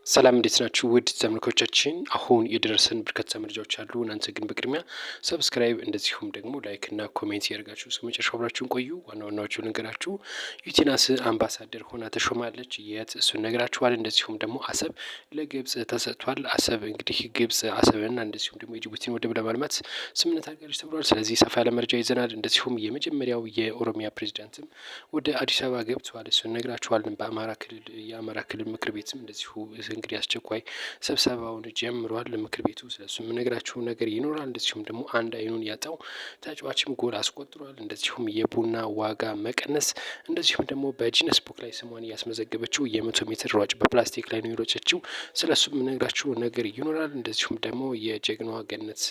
ሰላም እንዴት ናችሁ? ውድ ተመልካቾቻችን፣ አሁን የደረሰን በርካታ መረጃዎች አሉ። እናንተ ግን በቅድሚያ subscribe እንደዚሁም ደግሞ like እና comment እያደረጋችሁ እስከ መጨረሻው አብራችሁን ቆዩ። ዋና ዋናዎቹ ልንገራችሁ። ዩቲናስ አምባሳደር ሆና ተሾማለች። የት? እሱን ነግራችኋል። እንደዚሁም ደግሞ አሰብ ለግብጽ ተሰጥቷል። አሰብ እንግዲህ ግብጽ አሰብንና እንደዚሁም ደግሞ የጅቡቲን ወደብ ለማልማት ስምምነት አድርጋለች ተብሏል። ስለዚህ ሰፋ ያለ መረጃ ይዘናል። እንደዚሁም የመጀመሪያው የኦሮሚያ ፕሬዚዳንትም ወደ አዲስ አበባ ገብተዋል። እሱን ነግራችኋለን። በአማራ ክልል የአማራ ክልል ምክር ቤትም እንደዚሁ እንግዲህ አስቸኳይ ስብሰባውን ጀምሯል ምክር ቤቱ። ስለሱ የምነግራችሁ ነገር ይኖራል። እንደዚሁም ደግሞ አንድ አይኑን ያጣው ተጫዋችም ጎል አስቆጥሯል። እንደዚሁም የቡና ዋጋ መቀነስ፣ እንደዚሁም ደግሞ በ Guinness Book ላይ ስሟን እያስመዘገበችው የ100 ሜትር ሯጭ በፕላስቲክ ላይ ነው የሮጨችው። ስለሱ የምነግራችሁ ነገር ይኖራል። እንደዚሁም ደግሞ የጀግናዋ ገነት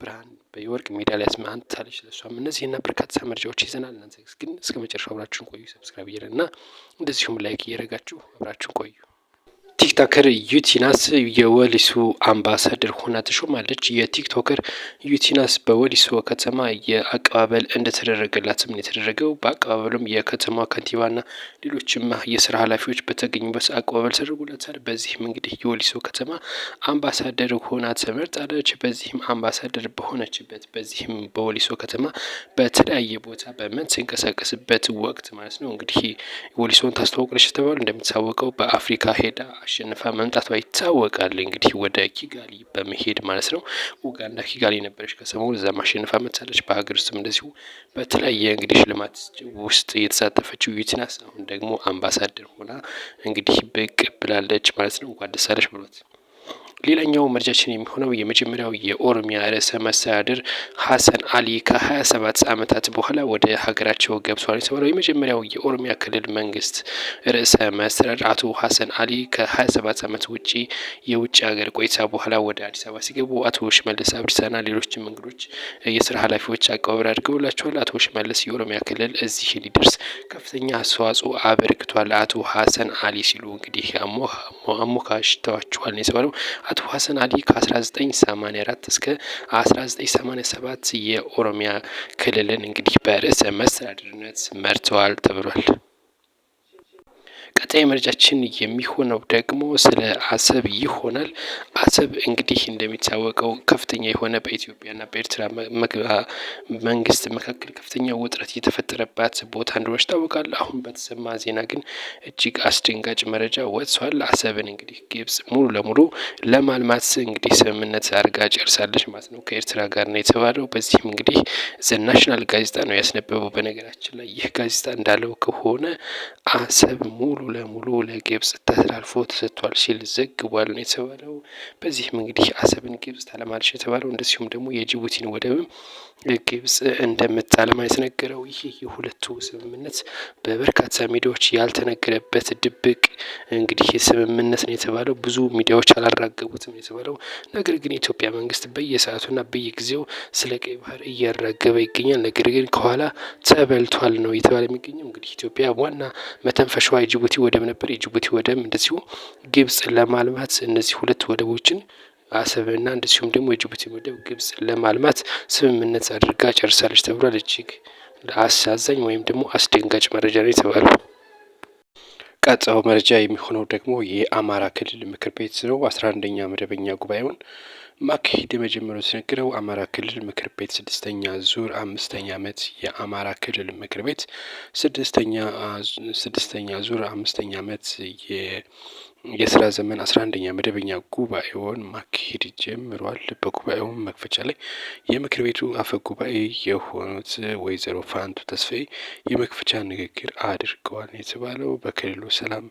ብርሃን የወርቅ ሜዳሊያ አምጥታለች። ስለሷም እነዚህና በርካታ መረጃዎች ይዘናል። እናንተ ግን እስከ መጨረሻው አብራችሁን ቆዩ። Subscribe እና እንደዚሁም like እያደረጋችሁ አብራችሁን ቆዩ። TikToker ዩቲናስ የወሊሶ አምባሳደር ሆና ተሾማለች። የ TikToker ዩቲናስ በወሊሶ ከተማ የአቀባበል እንደተደረገላትም የተደረገው። በአቀባበሉም የከተማ ከንቲባና ሌሎችም የስራ ኃላፊዎች በተገኙበት አቀባበል ተደርጎላታል። በዚህም እንግዲህ የወሊሶ ከተማ አምባሳደር ሆና ተመርጣለች። በዚህም አምባሳደር በሆነችበት በዚህም በወሊሶ ከተማ በተለያየ ቦታ በምትንቀሳቀስበት ወቅት ማለት ነው እንግዲህ ወሊሶን ታስተዋውቃለች ተባሉ። እንደሚታወቀው በአፍሪካ ሄዳ አሸንፋ መምጣቷ ይታወቃል። እንግዲህ ወደ ኪጋሊ በመሄድ ማለት ነው። ኡጋንዳ ኪጋሊ ነበረች ከሰሞኑ፣ እዛም አሸንፋ መጥታለች። በሀገር ውስጥም እንደዚሁ በተለያየ እንግዲህ ሽልማት ውስጥ የተሳተፈችው ዩቲናስ አሁን ደግሞ አምባሳደር ሆና እንግዲህ ብቅ ብላለች ማለት ነው። እንኳን ደስ አለሽ ብሏት። ሌላኛው መረጃችን የሚሆነው የመጀመሪያው የኦሮሚያ ርዕሰ መስተዳድር ሀሰን አሊ ከ27 ዓመታት በኋላ ወደ ሀገራቸው ገብተዋል የተባለው። የመጀመሪያው የኦሮሚያ ክልል መንግስት ርዕሰ መስተዳድር አቶ ሀሰን አሊ ከ27 ዓመት ውጪ የውጭ ሀገር ቆይታ በኋላ ወደ አዲስ አበባ ሲገቡ አቶ ሽመልስ አብዲሳና ሌሎችም እንግዶች የስራ ኃላፊዎች አቀባበል አድርገውላቸዋል። አቶ ሽመልስ የኦሮሚያ ክልል እዚህ እንዲደርስ ከፍተኛ አስተዋጽኦ አበርክቷል አቶ ሀሰን አሊ ሲሉ እንግዲህ አሞካሽተዋቸዋል የተባለው። አቶ ሀሰን አሊ ከ1984 እስከ 1987 የኦሮሚያ ክልልን እንግዲህ በርዕሰ መስተዳድርነት መርተዋል ተብሏል። ቀጣይ መረጃችን የሚሆነው ደግሞ ስለ አሰብ ይሆናል። አሰብ እንግዲህ እንደሚታወቀው ከፍተኛ የሆነ በኢትዮጵያና በኤርትራ መንግስት መካከል ከፍተኛ ውጥረት የተፈጠረባት ቦታ እንደሆነች ይታወቃል። አሁን በተሰማ ዜና ግን እጅግ አስደንጋጭ መረጃ ወጥቷል። አሰብን እንግዲህ ግብጽ ሙሉ ለሙሉ ለማልማት እንግዲህ ስምምነት አድርጋ ጨርሳለች ማለት ነው ከኤርትራ ጋር ነው የተባለው። በዚህም እንግዲህ The National ጋዜጣ ነው ያስነበበው። በነገራችን ላይ ይህ ጋዜጣ እንዳለው ከሆነ አሰብ ሙሉ ለሙሉ ለግብጽ ተላልፎ ተሰጥቷል ሲል ዘግቧል ነው የተባለው። በዚህም እንግዲህ አሰብን ግብጽ ታለማለች የተባለው፣ እንደዚሁም ደግሞ የጅቡቲን ወደብም ግብጽ እንደምታለማ የተነገረው። ይህ የሁለቱ ስምምነት በበርካታ ሚዲያዎች ያልተነገረበት ድብቅ እንግዲህ ስምምነት ነው የተባለው። ብዙ ሚዲያዎች አላራገቡትም የተባለው። ነገር ግን የኢትዮጵያ መንግስት በየሰዓቱና በየጊዜው ስለ ቀይ ባህር እያራገበ ይገኛል። ነገር ግን ከኋላ ተበልቷል ነው የተባለ የሚገኘው። እንግዲህ ኢትዮጵያ ዋና መተንፈሻዋ የጅቡቲ ወደብ ነበር። የጅቡቲ ወደብ እንደዚሁ ግብጽ ለማልማት እነዚህ ሁለት ወደቦችን አሰብና እንደዚሁም ደግሞ የጅቡቲ ወደብ ግብጽ ለማልማት ስምምነት አድርጋ ጨርሳለች ተብሏል። እጅግ አሳዛኝ ወይም ደግሞ አስደንጋጭ መረጃ ነው የተባለው። ቀጣዩ መረጃ የሚሆነው ደግሞ የአማራ ክልል ምክር ቤት ነው። 11ኛ መደበኛ ጉባኤውን ማካሄድ የመጀመሪያው የተነገረው። አማራ ክልል ምክር ቤት ስድስተኛ ዙር አምስተኛ ዓመት የአማራ ክልል ምክር ቤት ስድስተኛ ዙር አምስተኛ ዓመት የስራ ዘመን 11ኛ መደበኛ ጉባኤውን ማካሄድ ጀምሯል። በጉባኤውም መክፈቻ ላይ የምክር ቤቱ አፈ ጉባኤ የሆኑት ወይዘሮ ፋንቱ ተስፋዬ የመክፈቻ ንግግር አድርገዋል የተባለው። በክልሉ ሰላም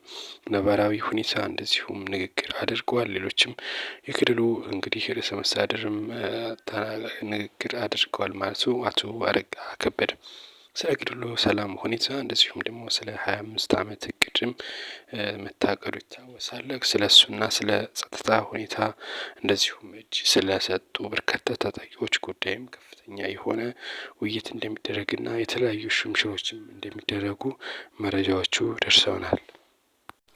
ነባራዊ ሁኔታ እንደዚሁም ንግግር አድርገዋል። ሌሎችም የክልሉ እንግዲህ ርዕሰ መስተዳድርም ንግግር አድርገዋል ማለቱ አቶ አረጋ ከበደ ስለ ክልሉ ሰላም ሁኔታ እንደዚሁም ደግሞ ስለ 25 ዓመት እቅድም መታቀዱ ይታወሳል። ስለ እሱና ስለ ጸጥታ ሁኔታ እንደዚሁም እጅ ስለሰጡ በርካታ ታጣቂዎች ጉዳይም ከፍተኛ የሆነ ውይይት እንደሚደረግና የተለያዩ ሹምሽሮችም እንደሚደረጉ መረጃዎቹ ደርሰውናል።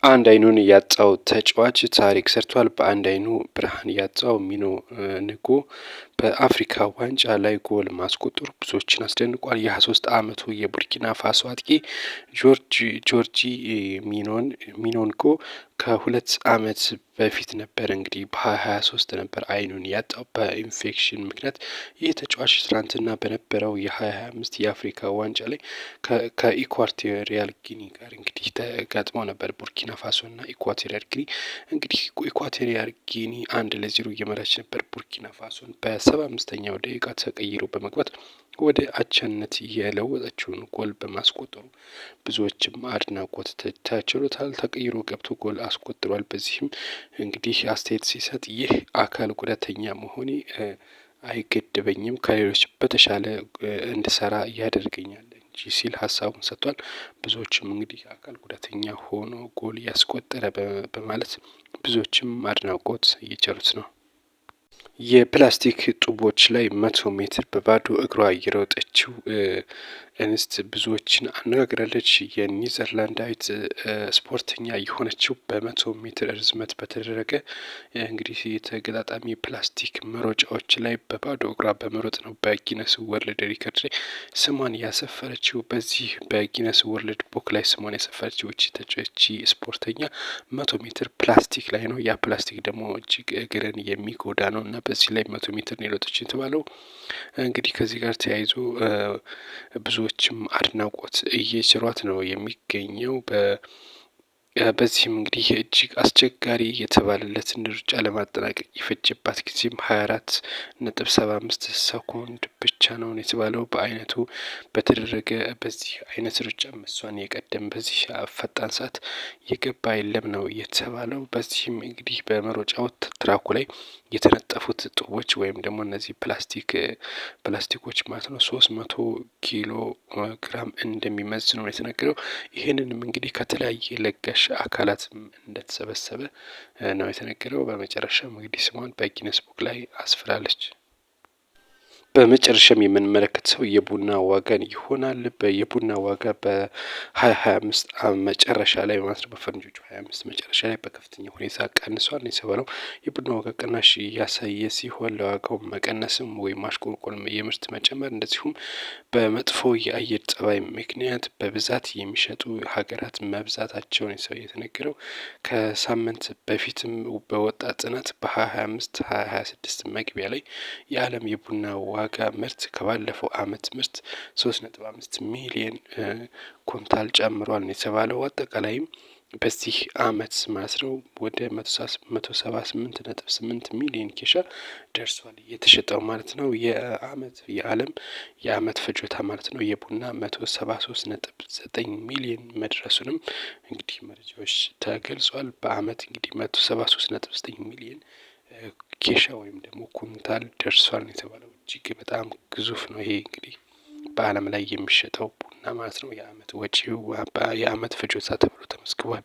አንድ አይኑን ያጣው ተጫዋች ታሪክ ሰርቷል። በአንድ አይኑ ብርሃን ያጣው ሚኖ ንጎ በአፍሪካ ዋንጫ ላይ ጎል ማስቆጠሩ ብዙዎችን አስደንቋል። የ23 ዓመቱ የቡርኪና ፋሶ አጥቂ ጆርጂ ሚኖንጎ ከ2 አመት በፊት ነበር፣ እንግዲህ በ2023 ነበር አይኑን ያጣው በኢንፌክሽን ምክንያት። ይህ ተጫዋች ትናንትና በነበረው የ2025 የአፍሪካ ዋንጫ ላይ ከኢኳቶሪያል ጊኒ ጋር እንግዲህ ተጋጥመው ነበር። ቡርኪና ፋሶ እና ኢኳቶሪያል ጊኒ። እንግዲህ ኢኳቶሪያል ጊኒ 1-0 እየመራች ነበር ቡርኪና ፋሶን። በ75ኛው ደቂቃ ተቀይሮ በመግባት ወደ አቻነት የለወጠችውን ጎል በማስቆጠሩ ብዙዎችም አድናቆት ተችሮታል። ተቀይሮ ገብቶ ጎል አስቆጥሯል። በዚህም እንግዲህ አስተያየት ሲሰጥ ይህ አካል ጉዳተኛ መሆኔ አይገድበኝም፣ ከሌሎች በተሻለ እንድሰራ ያደርገኛል እንጂ ሲል ሀሳቡን ሰጥቷል። ብዙዎችም እንግዲህ አካል ጉዳተኛ ሆኖ ጎል ያስቆጠረ በማለት ብዙዎችም አድናቆት እየቸሩት ነው። የፕላስቲክ ጡቦች ላይ 100 ሜትር በባዶ እግሯ የሮጠችው እንስት ብዙዎችን አነጋግራለች። የኒዘርላንዳዊት ስፖርተኛ የሆነችው በ100 ሜትር ርዝመት በተደረገ እንግዲህ የተገጣጣሚ ፕላስቲክ መሮጫዎች ላይ በባዶ እግሯ በመሮጥ ነው በ Guinness World Record ላይ ስሟን ያሰፈረችው። በዚህ በ Guinness World Book ላይ ስሟን ያሰፈረችው እቺ ስፖርተኛ 100 ሜትር ፕላስቲክ ላይ ነው። ያ ፕላስቲክ ደግሞ እጅግ እግርን የሚጎዳ ነው እና በዚህ ላይ 100 ሜትር ነው የሮጠችው የተባለው። እንግዲህ ከዚህ ጋር ተያይዞ ብዙዎችም አድናቆት እየቸሯት ነው የሚገኘው። በዚህም እንግዲህ እጅግ አስቸጋሪ የተባለለትን ሩጫ ለማጠናቀቅ የፈጀባት ጊዜም 24.75 ሰኮንድ ብቻ ነው የተባለው። በአይነቱ በተደረገ በዚህ አይነት ሩጫ እሷን የቀደም በዚህ ፈጣን ሰዓት የገባ የለም ነው የተባለው። በዚህም እንግዲህ በመሮጫው ትራኩ ላይ የተነጠፉት ጡቦች ወይም ደግሞ እነዚህ ፕላስቲኮች ማለት ነው 300 ኪሎ ግራም እንደሚመዝኑ ነው የተነገረው። ይህንንም እንግዲህ ከተለያየ ለጋሽ አካላት እንደተሰበሰበ ነው የተነገረው። በመጨረሻም እንግዲህ ስሟን በ Guinness Book ላይ አስፍራለች። በመጨረሻም የምንመለከተው የቡና ዋጋን ይሆናል። የቡና ዋጋ በ2025 መጨረሻ ላይ ማለት ነው፣ በፈረንጆቹ 25 መጨረሻ ላይ በከፍተኛ ሁኔታ ቀንሷል ነው የተባለው። የቡና ዋጋ ቅናሽ እያሳየ ሲሆን ለዋጋው መቀነስም ወይም ማሽቆልቆልም የምርት መጨመር እንደዚሁም በመጥፎ የአየር ፀባይ ምክንያት በብዛት የሚሸጡ ሀገራት መብዛታቸውን የተነገረው። ከሳምንት በፊትም በወጣ ጥናት በ2025 2026 መግቢያ ላይ የዓለም የቡና ዋጋ ምርት ከባለፈው አመት ምርት 3.5 ሚሊየን ኩንታል ጨምሯል ነው የተባለው። አጠቃላይም በዚህ አመት ማለት ነው ወደ 178.8 ሚሊየን ኬሻ ደርሷል የተሸጠው ማለት ነው። የአመት የአለም የአመት ፍጆታ ማለት ነው የቡና 173.9 ሚሊየን መድረሱንም እንግዲህ መረጃዎች ተገልጿል። በአመት እንግዲህ 173.9 ሚሊየን ኬሻ ወይም ደግሞ ኩንታል ደርሷል ነው የተባለው። እጅግ በጣም ግዙፍ ነው ይሄ እንግዲህ በአለም ላይ የሚሸጠው ቡና ማለት ነው። የአመት ወጪው የአመት ፍጆታ ተብሎ ተመዝግቧል።